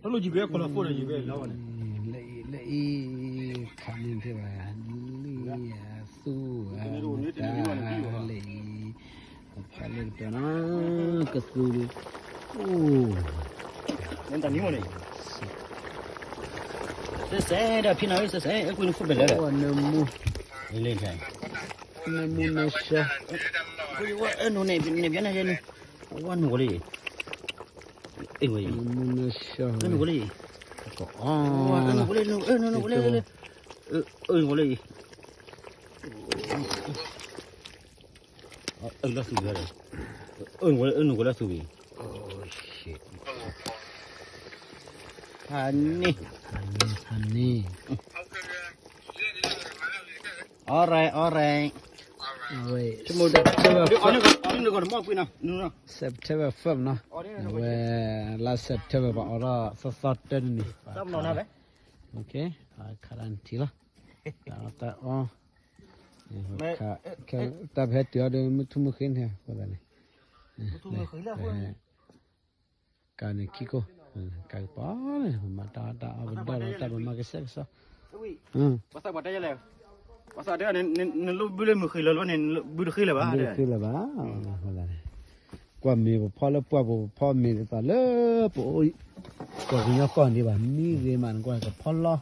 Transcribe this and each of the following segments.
တၢ်လိၣ်ယံၤဘဲခိၣ်လီၤဖိန့ၣ် ယံၤဘဲလီၤဝဲန့ၣ် လၢအံၤ လၢအံၤ ခးန့ၢ်သ့ဘၣ် လံ သူၣ် တၢ် လၢအံၤ ကဖးလၢကတၢၢ်နီၤ ကသူ အိၣ် တၢ်နံၤမ့ၢ်န့ၣ် စဲးစဲးဒီးဖံနီၤ စဲးစဲး အဲၣ်ကွံနခိၣ်ဘဲလဲၣ်ဒီး နၢမူ လံ နၢမူနၢဆှီ အဲၣ်နူန့ၣ် န့ၣ်ဘျဲနၤယဲနူ ဝဲနူကီးလံ အဲၣ်ဝဲ နူကီးလံ အဲၣ်နူကီးလံ အဲၣ်နူကီးလံ အဲၣ်နူကီးလံ အဲၣ်လီၤသူဘဲ အဲၣ်နူကီးလၢသူဘဲ ဖးန့ၢ် ဖးန့ၢ် alright alright September first နီၤ အဝဲ လါ September ပှၤအိးထီၣ်သီသီတၢတနံၤ ခးဒၣ်နထံလီၤ တၢ်အီၣ်တၢ်အီ တၢ်ပဟဲတုၤအီၤဒီး မုၢ်ထူၣ်မုၢ်ဃ့န့ၣ် အဃိသတးန့ၣ် ကန့ၣ်ခံခိၣ် ကပီၤန့ၣ် ပမၤတၢ်အီၣ်တၢ်အီပဒီၣ်လီၤ တၢ်ပမၤကစဲးကစီ ပှၤသးပှၢ်တဲယလဲၣ် ပှၤသးတဲ နလိၣ်ဘုလၢမုၢ်ဃ့လၢၤလီၤန့ၣ် ဘုတဃ့လၢၤဘၣ် ဘုတဃ့လၢၤဘၣ် ကွၢ်မ့ၢ်ပဖီလၢပှၢ်ပူၤ ပဖီမ့ၢ်ဒ်သိးလၢပအိၣ် ပှၤကညီကီၢ်န့ၣ်ဘၣ် မံဂ့ၤမးနကွၢ်ကဖီလီၤ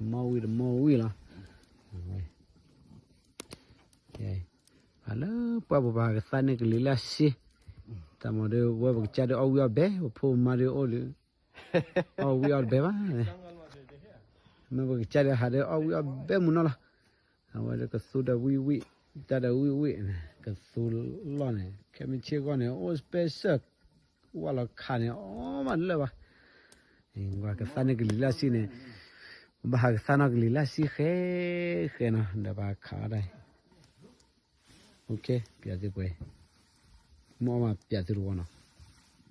မီဝံၤတမီဝံၤလီၤ ဖးလၢပှၢ်ပူၤပဟးကသါန့ၢ်ကလံၤလၢအဆံ တၢ်မၤဒီး ဝဲပကစၢ်ဒီးအီၣ်ဝံၣ်အီၣ်ဘဲ ပဖိပမါဒီးအိၣ်ဒီး အီၣ်ဝံၣ်အီၣ်တဘဲဘၣ် မ့ၢ်ပကစၢ်ဒီးဟးဒီးအီၣ်ဝံၣ်အီၣ်ဘဲမုၢ်နီၤလီၤ အဝဲဒီးကသူဒီးဝံၣ်ဝံၣ် တၢ်ဒီးဝံၣ်ဝံၣ် ကသူလီၢ်န့ၣ် ခဲမုၢ်ဆ့ၣ်ဂီၢ်န့ၣ် အိၣ် special ဝၣ်လီၤခးန့ၣ် အီၣ်မးလၢာ်ဘၣ် ပှၤကသါန့ၢ်ကလံၤလၢအဆံန့ၣ် ဘၣ်ဟးကသါနီၢ်ကလံၤလၢအဆံဃဲဃဲနီၤ ဒီးပှၤခးအီၣ်တၢ် ပျးသုပှဲၤ မ့ၢ်အီၣ်မးပျးသုတဝီနီၤ